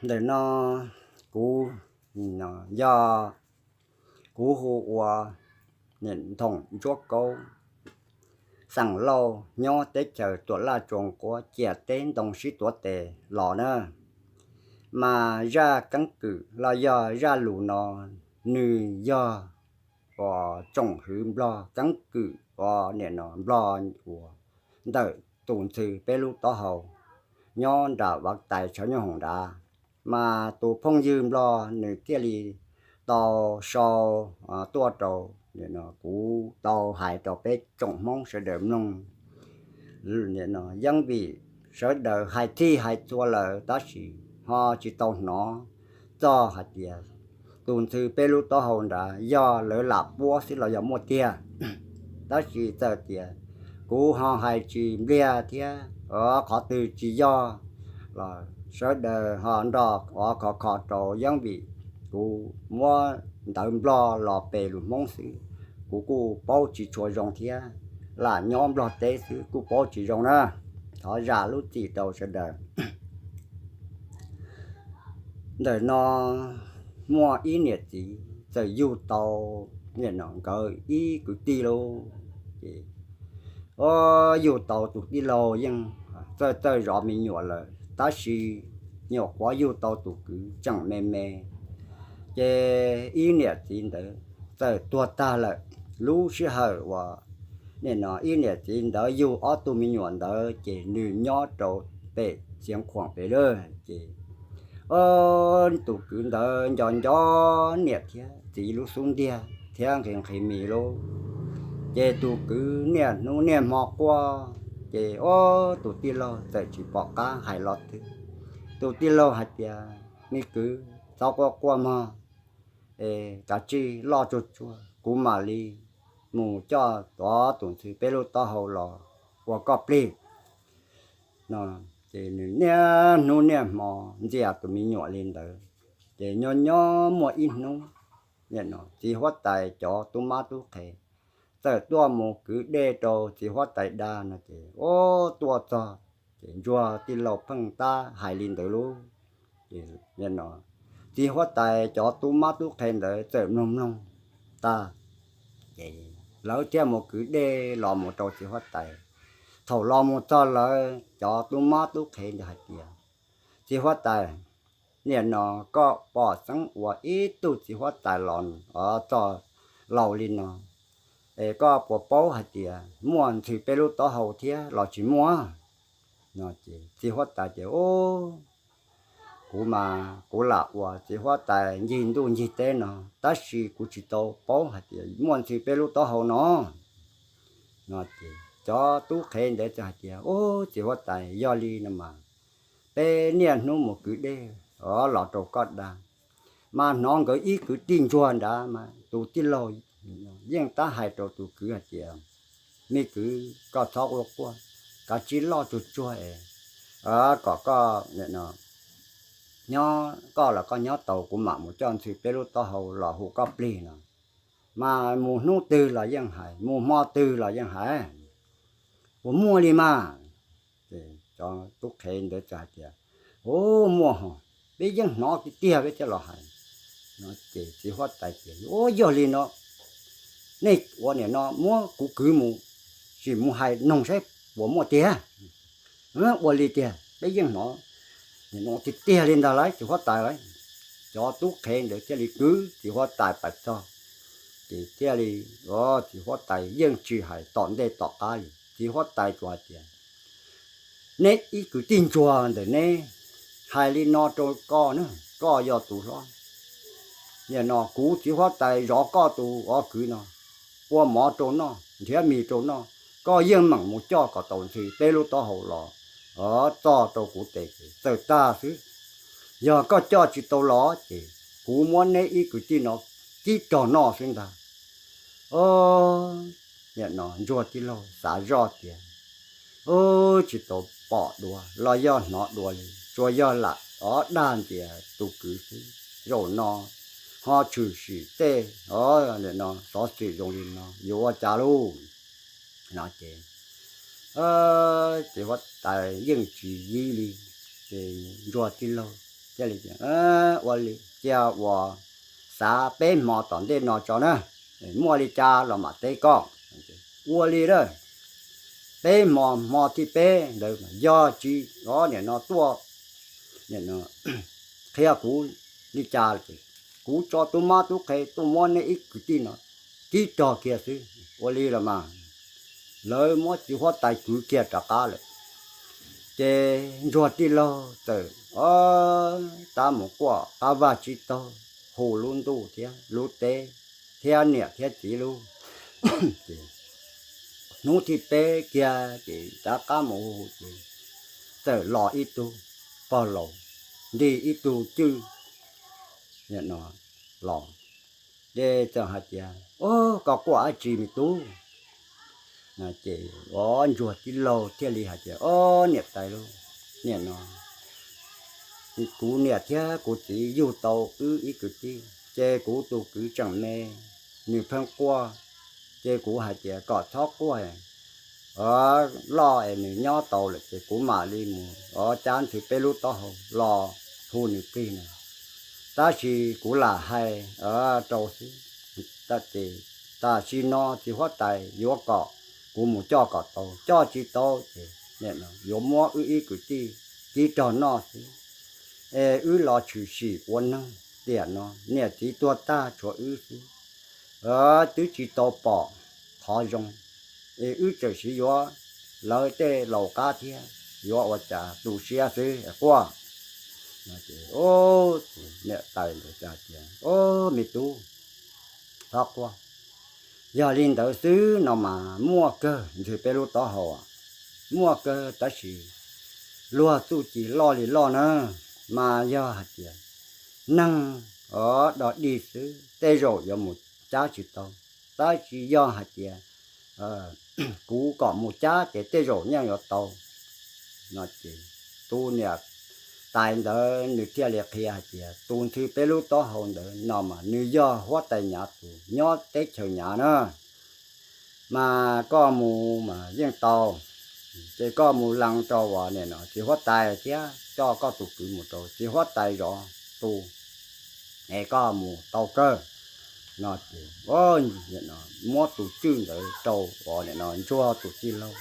Ntawm no kuv yog, kuv hu ua Nthoom Ntsuab Kaub, xeem Lauj, nyob teb chaws Tuam Laj Tsua Quab, ciam teb ntoo sib tuav tes los na. Mas zaj keeb kwm los yog zaj lus no, nws yog uas tsoom hwv Nplog keeb kwm uas nim no Nplog uas ntawm tus ntxhw peb lub taub hau nyob nram Vav Tais tshav nyooj hoom nrad. Mas tus phooj ywg Nplog nws thiaj li tau sau tuaj rau kuv tau hais rau peb tsoom Hmoob sawv daws mloog. Yeeb vim sawv daws hais txhij hais txhua lawm tab sis ho tsis tau hnov txog hais tias tus ntxhw peb lub taub hau nrad yog lawv lam puab xwb los yog muaj tiag. Tab sis txawm tias kuv ho hais tsis npliag thiab qhov twg tsis yog los sawv daws ho nrog ua khov kho rau, yeeb vim kuv muab ntawv Nplog los pes lus Hmoob xwb, kuv kuj paub tsis tshua zoo thiab. Lam nyob Nplog teb xwb kuj paub tsis zoo na. Thov zam lub txim rau sawv daws. Ntawm no muaj ib niam txiv txawm yug tau nim no nkawd ib kwv tij lauj. Ces yug tau tus tij laug yeej txawj txawj zov me nyuam lawm tab sis nyuam qhuav yug tau tus kwv tseem me me. Ces ib niam txiv ntawd txawm tuag tag lawm. Lub sij hawm uas nim no ib niam txiv ntawd yug ob tug me nyuam ntawd ces nws nyob rau pem Xiav Khuam pem lawm ces tus kwv ntawd nco nco niam thiab txiv lub xub ntiag thiab nqhis nqhis mis lauj. Ces tus kwv niaj hnub niaj hmo quaj ces tus tij laug txawm tsis pom qab hais lo twg. Tus tij laug hais tias, me kwv, txhob quaj quaj mog, kav tsij loj tsuag tsuag kuv mam li mus coj tuav tus ntxhw peb lub taub hau los ua koj plig. No ces nws niaj hnub niaj hmo ntxias tus me nyuam li ntawd. Ces nyob nyob muaj ib hnub, nim no txiv huab tais cov tub mab tub qhe txawm tuaj mus kwv dej rau txiv huab tais da no ces ua tuaj txog ces ntsuag tij laug pheej tab hais li ntawd lauj. Ces nim no txiv huab tais cov tub mab tub qhe ntawd txawm mloog mloog tag ces lawv thiaj mus kwv dej los mus rau txiv huab tais. Thaum los mus txog lawv cov tub mab tub qhe ntawd hais tias, txiv huab tais, nim no koj pom xeeb ua ib tug txiv huab tais los txog laus li no, es koj puas paub hais tias muaj ntxhw peb lub taub hau thiab los tsis muaj? No ces txiv huab tais tias, kuv mas kuv lam ua txiv huab tais ncig ntuj ncig teb no tab sis kuv tsis tau paub hais tias muaj ntxhw peb lub taub hau no. No ces cov tub qhe ntawd txawm hais tias, ub, txiv huab tais, yog li no mas peb niaj hnub mus kwv dej los rau koj da, mas hnov nkawd ib kwv tij ntsuag nrad mas tus tij laug yeej tab hais rau tus kwv hais tias, me kwv, koj txhob quaj quaj, kav tsij loj tsuag tsuag es kom koj nyob, koj los koj nyob tau, kuv mam mus coj ntxhw peb lub taub hau los hu koj plig no. Mas mus hnub twg los yeej hais, mus hmo twg los yeej hais, puas muaj li mas? Cov tub qhe ntawd txawm hais tias, ub, muaj ho, peb yeej hnov tiag tiag peb thiaj los hais. No ces txiv huab tais tias, ub, yog li no nej ua nim no muab kuv kwv mus, sim mus hais noog saib puas muaj tiag. Ua li tiag, peb yeej hnov tiag tiag li ntag lauj txiv huab tais lauj. Cov tub qhe ntawd thiaj li kwv txiv huab tais pais txog, ces thiaj li, txiv huab tais yeej tsis hais tom ntej tom qab li, txiv huab tais tsuas hais tias, neb ib kwv tij ntsuag ntawm neb hais li no rau koj na, koj yog tus hlob, nim no kuv txiv huab tais zov koj tus kwv no, ua mov rau noj, nrhiav mis rau noj, koj yeej meem mus coj kom tau ntxhw peb lub taub hau los txog rau kuv tes txawm tag xwb. Yog koj coj tsis tau los ces kuv muab neb ib kwv tij no kib rog noj xwb ntag. Nim no ntsuag tij laug xav zoj tias, ub, tsis tau pom dua los yog hnov dua li, tsuas yog lam o dag ntxias tus kwv xwb. Zaum no ho tshwm sim tej xov xwm zoo li no yuav ua cas lauj? No ces txiv huab tais yeej tsis yib li, ces ntsuag tij laug Thiaj li tias, ua li cia uas xav peb hmo tom ntej no tso na, muaj li cas los mam teb koj. Ua li a, peb hmo, hmo thib peb ntawd yog tsis, o, nim no tuaj qhia kuv li cas ces kuv tso tub mab tub qhe tuaj muab neb ib kwv tij no tib rog kiag xwb. Ua li los mas, lawv muab txiv huab tais kwv kiag rov qab lawm. Ces ntsuag tij laug txawm, o, tab mus quaj qab vag tsib taug, hu lub ntuj thiab lub teb thiab niam thiab txiv lub. Hnub thib peb kiag ces rov qab mus hu ces txawm los ib tug pog laus nrig ib tug cwj no los, ces txawm hais tias, o, koj quaj dab tsi me tub? Ces ntsuag tij laug thiaj li hais tias, o, niam tais lauj, nim no kuv niam thiab kuv txiv yug tau wb ib kwv tij, ces kuv tus kwv tseem me, nws pheej quaj, ces kuv hais tias kom txhob quaj, loj es nws nyob tau lawm ces kuv mam li mus, o, cab ntxhw peb lub taub hau los hu nws plig na. Tab sis kuv lam hais rau xwb, ces tam sim no txiv huab tais yuav kom kuv mus coj kom tau, coj tsis tau ces yuav muab wb ib kwv tij tib rog noj xwb. Es wb los tshwm sim ua neeg tiam no niam txiv tuag tag tshuav wb xwb, twb tsis tau pom qhov zoo, es wb txawm siv yuav lawv tej laus qab thiab, yuav ua cas tu siab xwb quaj. Niam tais ntawd tias, o, me tub, txhob quaj, yog li ntawd xwb no mas muaj kawg ntxhw peb lub taub hau, muaj kawg tab sis luag txuj ci loj li loj na, mas yog hais tias neeg dog dig xwb tej zaum yuav mus cab tsis tau, tab sis yog hais tias kuv kom mus cab ces tej zaum yeej yuav tau. No ces tus niam tais ntawd nws thiaj li qhia hais tias tus ntxhw peb lub taub hau ntawd no mas nws yog huab tais Nyav tus nyob teb chaws Nyav na, mas koj mus mas yeej tau. Ces koj mus lees rau uas nim no txiv huab tais thiab coj koj tus kwv mus rau txiv huab tais zov tu, es koj mus tau kawg. No ces muab tus cwj ntawd rau uas nim no ntsuag tus tij laug.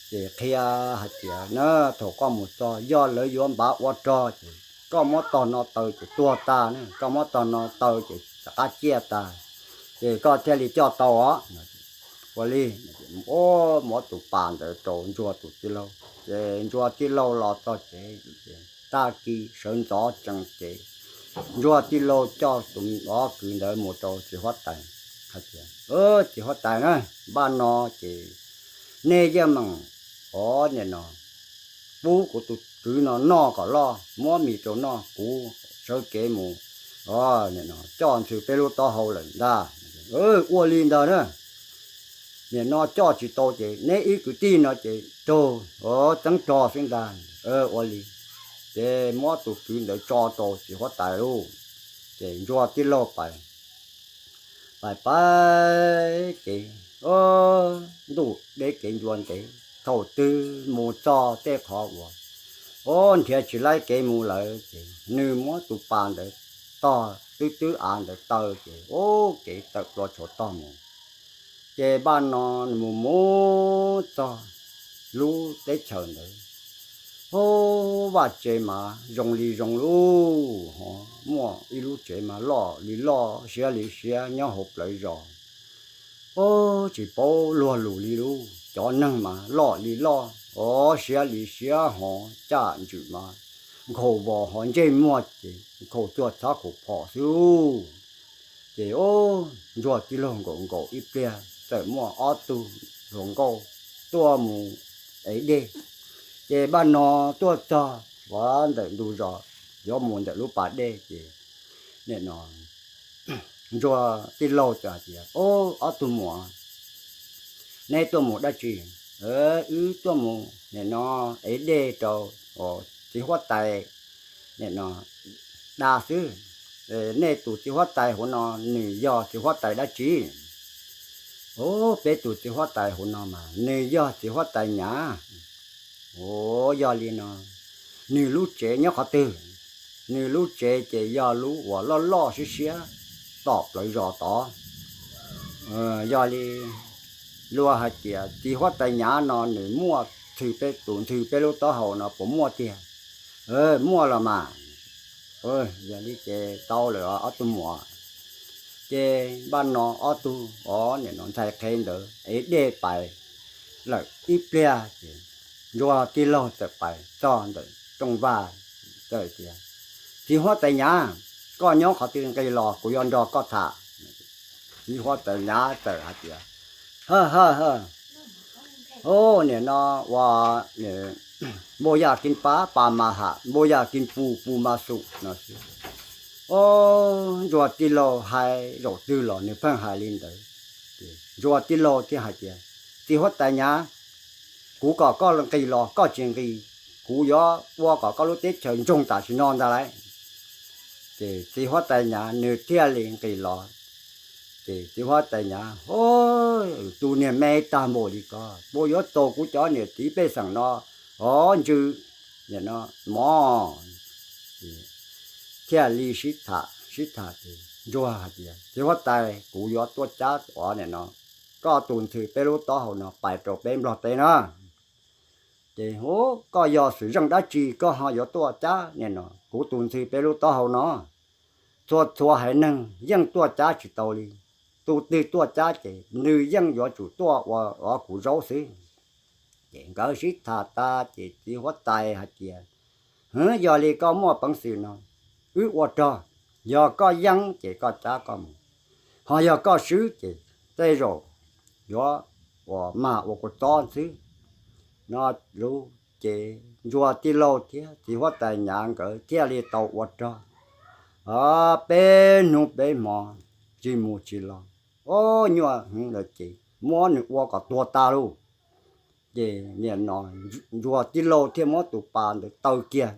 Ces qhia hais tias na, thaum koj mus txog yog lawv yuav npav ua rog ces koj muab tog no taw ces tuag tag na, koj muab tog no taw ces rov qab ciaj tag, ces koj thiaj li coj tau os. Ua li, muab tus pas ntawd rau ntsuag tus tij laug ces ntsuag tij laug los txog tsev ces tag kis sawv ntxov tsees ces ntsuag tij laug coj tus ob kwv ntawd mus rau txiv huab tais hais tias, txiv huab tais na, npaj no ces nej yeej meem, o, nim no pub kuv tus kwv no noj kom loj, muab mis rau noj, kuv sawv kev mus, o, nim no coj ntxhw peb lub taub hau lawm ntag. Ua li ntag na, nim no coj tsis tau ces neb ib kwv tij no ces raug txeeb rog xwb ntag. Ua li, ces muab tus kwv ntawd tso rau txiv huab tais lauj. Ces ntsuag tij laug pais, pais pais ces ntuj deb kev ncua ntev, thaum twg mus txog tej qhov uas, o, nrhiav tsis laib kev mus lawm ces nws muab tus pas ntawd tog twb twb av ntawd taw ces, o, kev tawm plua tshauv tog mus. Ces npaj no nws mus mus txog lub teb chaws ntawd, o, vaj tsev mas zoo li zoo lub, ho muaj ib lub tsev mas loj li loj siab li siab nyob hauv plawv zos. O, tsis paub luag lus li lub, cov neeg mas loj li loj, o, siab li siab, ho caj ntswm mas nkhaus vos ho ntsej muag ces nkhaus cuag txhab khaus phom xwb. Ces, o, ntsuag tij laug nkaum nkaus ib pliag txawm muaj ob tug hluas nkauj tuaj mus ev dej. Ces npaj no tuaj txog uas ntawm ntug zos, yuav mus ntawm lub pas dej ces nim no ntsuag tij laug txawm hais tias, o, ob tug muam, neb tuaj mus dab tsi? Wb tuaj mus nim no ev dej rau txiv huab tais nim no da xwb. Nej tus txiv huab tais hauv no nws yog txiv huab tais dab tsi? O, peb tus txiv huab tais hauv no mas nws yog txiv huab tais Nyav. O, yog li no nws lub tsev nyob qhov twg? Nws lub tsev ces yog lub uas loj loj siab siab tom plawv zos tod. Yog li luag hais tias txiv huab tais Nyav no nws muaj ntxhw peb, tus ntxhw peb lub taub hau no puas muaj tiag? Muaj los mas. Yog li ces tau lawm ob tug muam. Ces npaj no ob tug os nim no ntxhais qhev ntawd ev dej pais lawm ib pliag ces Ntsuag tij laug txawm pais txog ntawm rooj vag, txawm tias, Txiv huab tais Nyav, koj nyob qhov twg nqis los kuv yuav nrog koj tham. Txiv huab tais Nyav txawm hais tias, Ha ha ha, nim no ua, npau yaj kis pab, pas mas ham, npau yaj kis pus, pus mas xum no. Ntsuag tij laug hais zaum twg los nws pheej hais li ntawd. Ntsuag tij laug thiaj hais tias, Txiv huab tais Nyav, kuv kom koj nqis los koj tsis nqis, kuv yuav ua kom koj lub teb chaws ntsoog tam sim no ntag lauj. Ces txiv huab tais Nyav nws thiaj li nqis los. Ces txiv huab tais Nyav, Tus niag me tag npaum li ko puas yuav txaus kuv cov niam txiv pej xeem no, o, ntsws, nim no mov. Thiaj li sib tham sib tham ces Ntsuag hais tias, Txiv huab tais, kuv yuav tuaj cab ua nim no koj tus ntxhw peb lub taub hau no pais rau peb Nplog teb na. Ces, Hu, koj yog xwm zeej dab tsi koj ho yuav tuaj cab nim no kuv tus ntxhw peb lub taub hau no? Txhua txhua haiv neeg yeej tuaj cab tsis tau li. Tus twg tuaj cab ces nws yeej yuav tsum tuaj ua, ua kuv zaub xwb. Ces nkawd sib tham tas ces txiv huab tais hais tias, Hwv, yog li koj muaj peev xwm no, wb ua rog. Yog koj yeej ces koj cab koj mus, ho yog koj swb ces tej zaum yuav ua mag ua kua txob xwb no. Lub ces Ntsuag tij laug thiab txiv huab tais Nyav nkawd thiaj li tau ua rog, o, peb hnub peb hmo tsis mus tsis los, o, nyuaj heev lawm ces muab nws ua kom tuag tas lauj. Ces nim no Ntsuag tij laug thiaj muab tus pas ntawd taw kiag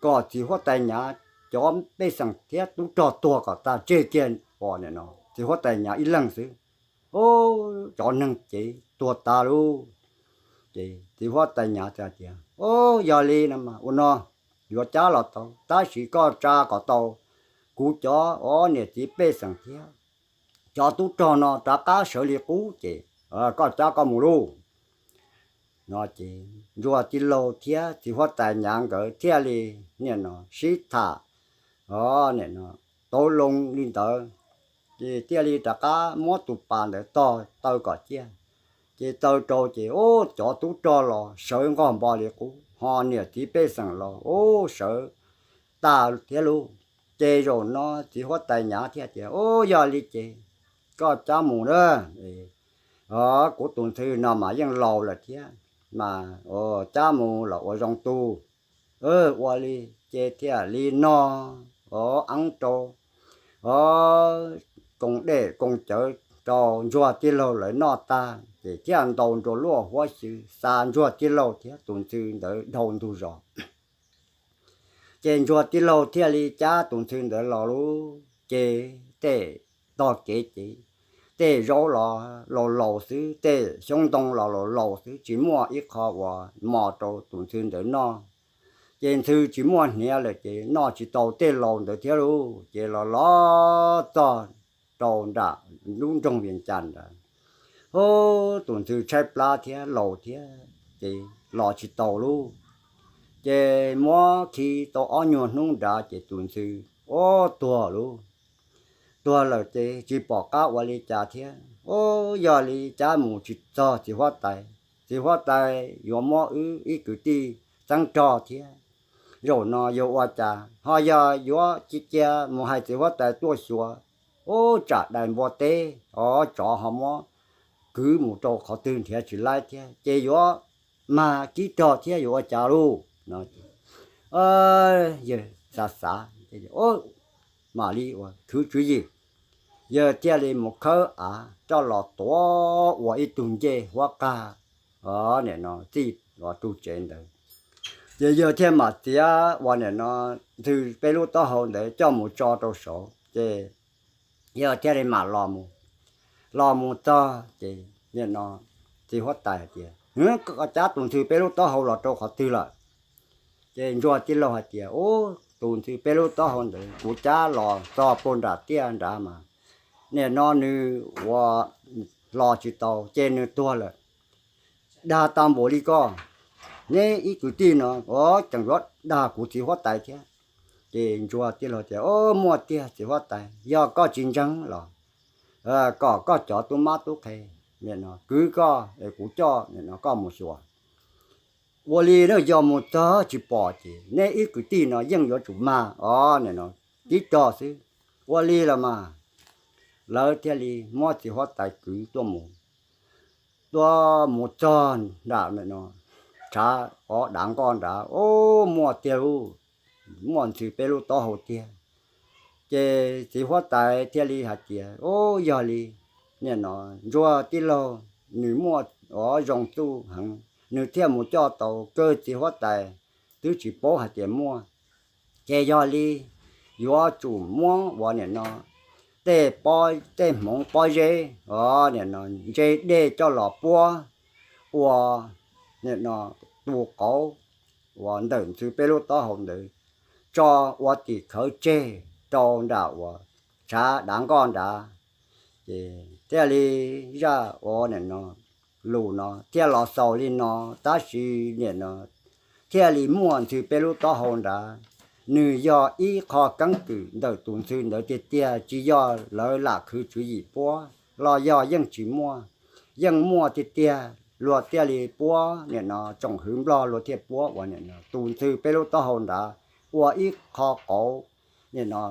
kom txiv huab tais Nyav cov pej xeem thiab tub rog tuag kom tag tseg kiag. Ua nim no txiv huab tais Nyav ib leeg xwb, o, cov neeg ces tuag tas lauj. Ces txiv huab tais Nyav tias, O, yog li no mas ua no, yuav cab los tau, tab sis koj tsa kom tau kuv cov, o, niam txiv pej xeem thiab cov tub rog no rov qab sawv li qub ces koj cab koj mus lauj. No ces Ntsuag tij laug thiab txiv huab tais Nyav nkawd thiaj li nim no sib tham, o, nim no tau loo li ntawd, ces thiaj li rov qab muab tus pas ntawd tog taw kom ciaj. Ces taw rau ces, o, cov tub rog los sawv nqog npo li qub, ho niam txiv pej xeem los, o, sawv tas thiab lauj. Ces zaum no txiv huab tais Nyav thiaj tias, O, yog li ces koj cab mus na. O, kuv tus ntxhw no mas yeej laus lawm thiab, mas cab mus los ua zoo tu. Ua li ces thiaj li no, o, eeb rau, o, koom dej koom cawv rau Ntsuag tij laug lawv noj tag ces thiaj ntaus nruas luaj huab xyw xa Ntsuag tij laug thiab tus ntxhw ntawd dhau ntug zos. Ces Ntsuag tij laug thiaj li cab tus ntxhw ntawd los lauj. Ces tej tog kev ces tej zaub los laus laus xwb, tej xyoob ntoo los laus laus xwb, tsis muaj ib qho uas mos rau tus ntxhw ntawd noj. Ces ntxhw tsis muaj hniav lawm ces noj tsis tau tej laus ntawd thiab lauj. Ces los los txog rau nram lub nroog Vias Cas ntawd, o, tus ntxhw tshaib plab thiab laus thiab ces los tsis tau lauj. Ces muab khi tau ob nyuag hnub nrad ces tus ntxhw, o, tuag lauj. Tuag lawm ces tsis pom qab ua li cas thiab, o, yog li cab mus tsis txog txiv huab tais. Txiv huab tais yuav muab wb ib kwv tij txeeb rog thiab, zaum no yuav ua cas ho yog yuav cia mus hais txiv huab tais tuaj xyuas, o, tsam dais npua teb, o, tsov ho muab kwv mus rau qhov twg nrhiav tsis laib thiab ces yuav mag kib rog thiab yuav ua cas lauj. Yawg xav xav, mam li ua khwv tswv yim, yawg thiaj li mus khawb av coj los tuav ua ib tug ncej huab qag, o, nim no txij los ru tsev ntawd. Ces yawg thiaj mam txiav ua nim no ntxhw peb lub taub hau ntawd coj mus tso rau saud ces yawg thiaj li mam los mus. Los mus txog ces nim no txiv huab tais hais tias, Hwv, koj cab tus ntxhw peb lub taub hau los rau qhov twg lawm? Ces Ntsuag tij laug hais tias, U, tus ntxhw peb lub taub hau ntawd kuv cab los txog puag nram tiaj nrad mas nim no nws ua los tsis tau ces nws tuag lawm. Dag tau npaum li koj, neb ib kwv tij no tseem yuav dag kuv txiv huab tais thiab. Ces ntsuag tij laug tias, Muaj tiag txiv huab tais, yog koj tsis ntseeg los kom koj cov tub mab tub qhe kwv koj es kuv coj koj mus xyuas. Ua li na, yog mus txog tsis pom ces neb ib kwv tij no yeej yuav tsum mag os, nim no tib rog xwb. Ua li los mas lawv thiaj li muab txiv huab tais kwv tuaj mus, tuaj mus txog nram no, tshav dav nkoj nrad, muaj tiag lauj, muaj ntxhw peb lub taub hau tiag. Ces txiv huab tais thiaj li hais tias, Yog li, nim no ntsuag tij laug nws muaj zoo txuj heev, nws thiaj mus coj tau, kawg txiv huab tais twb tsis paub hais tias muaj. Ces yog li yuav tsum muab ua nim no tej, tej hmoov pob zeb os, nim no ntse dej coj los puab ua nim no tus qauv uas ntawm ntxhw peb lub taub hau ntawd tso ua tim khawv tseg rau nram uas tshav dav nkoj nrad. Ces thiaj li zaj uas nim no lus no thiaj los xaus li no, tab sis nim no thiaj li muaj ntxhw peb lub taub hau nrad, nws yog ib qho keeb kwm ntawm tus ntxhw ntawd tiag tiag, tsis yog lawv lam khwv tswv yim puab los yog yeej tsis muaj, yeej muaj tiag tiag. Luag thiaj li puab nim no tsoom hwv Nplog luag thiaj puab ua nim no tus ntxhw peb lub taub hau nrad ua ib qho qauv nim no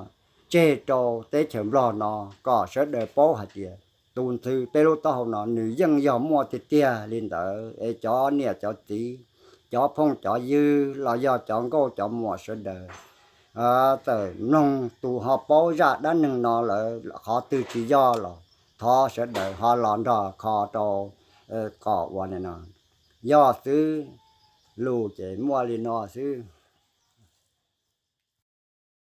tseg rau teb chaws Nplog no kom sawv daws paub hais tias tus ntxhw peb lub taub hau no nws yeej yog muaj tiag tiag li ntawd es cov niam cov txiv, cov phooj cov ywg los yog cov nkauj cov muam sawv daws txawm mloog tus ho paub zaj dab neeg no lawm qhov twg tsis yog los thov sawv daws ho los nrog kho rau kom ua nim no. Yog xwb, lus ces muaj li no xwb.